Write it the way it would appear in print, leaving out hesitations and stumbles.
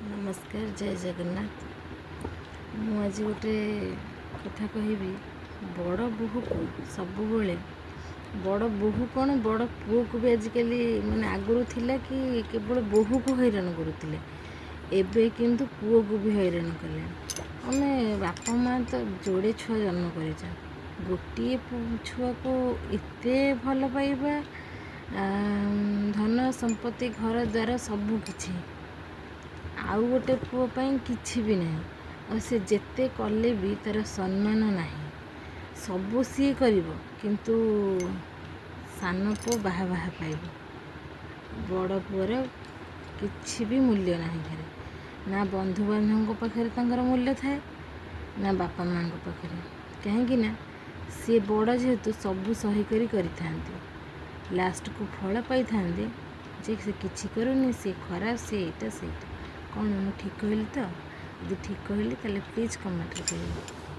ନମସ୍କାର, ଜୟ ଜଗନ୍ନାଥ। ମୁଁ ଆଜି ଗୋଟେ କଥା କହିବି। ବଡ଼ ବୋହୂକୁ ସବୁବେଳେ, ବଡ଼ ବୋହୂ କ'ଣ, ବଡ଼ ପୁଅକୁ ବି ଆଜିକାଲି, ମାନେ ଆଗରୁ ଥିଲା କି କେବଳ ବୋହୂକୁ ହଇରାଣ କରୁଥିଲେ, ଏବେ କିନ୍ତୁ ପୁଅକୁ ବି ହଇରାଣ କଲେଣି। ଆମେ ବାପା ମା' ତ ଯୋଡ଼େ ଛୁଆ ଜନ୍ମ କରିଛ, ଗୋଟିଏ ଛୁଆକୁ ଏତେ ଭଲ ପାଇବା, ଧନ ସମ୍ପତ୍ତି, ଘର ଦ୍ୱାର ସବୁ କିଛି, ଆଉ ଗୋଟେ ପୁଅ ପାଇଁ କିଛି ବି ନାହିଁ। ଆଉ ସେ ଯେତେ କଲେ ବି ତା'ର ସମ୍ମାନ ନାହିଁ। ସବୁ ସିଏ କରିବ, କିନ୍ତୁ ସାନ ପୁଅ ବାହା ବାହା ପାଇବ। ବଡ଼ ପୁଅର କିଛି ବି ମୂଲ୍ୟ ନାହିଁ ଘରେ। ନା ବନ୍ଧୁବାନ୍ଧବଙ୍କ ପାଖରେ ତାଙ୍କର ମୂଲ୍ୟ ଥାଏ, ନା ବାପା ମାଆଙ୍କ ପାଖରେ। କାହିଁକି ନା ସିଏ ବଡ଼ ଯେହେତୁ ସବୁ ସହି କରି କରିଥାନ୍ତି, ଲାଷ୍ଟକୁ ଫଳ ପାଇଥାନ୍ତି ଯେ ସେ କିଛି କରୁନି, ସିଏ ଖରାପ, ସିଏ ଏଇଟା ସେଇଟା। କ'ଣ ମୁଁ ଠିକ୍ କହିଲି ତ? ଯଦି ଠିକ୍ କହିଲି, ତାହେଲେ ପ୍ଲିଜ୍ କମେଣ୍ଟରେ କହିବେ।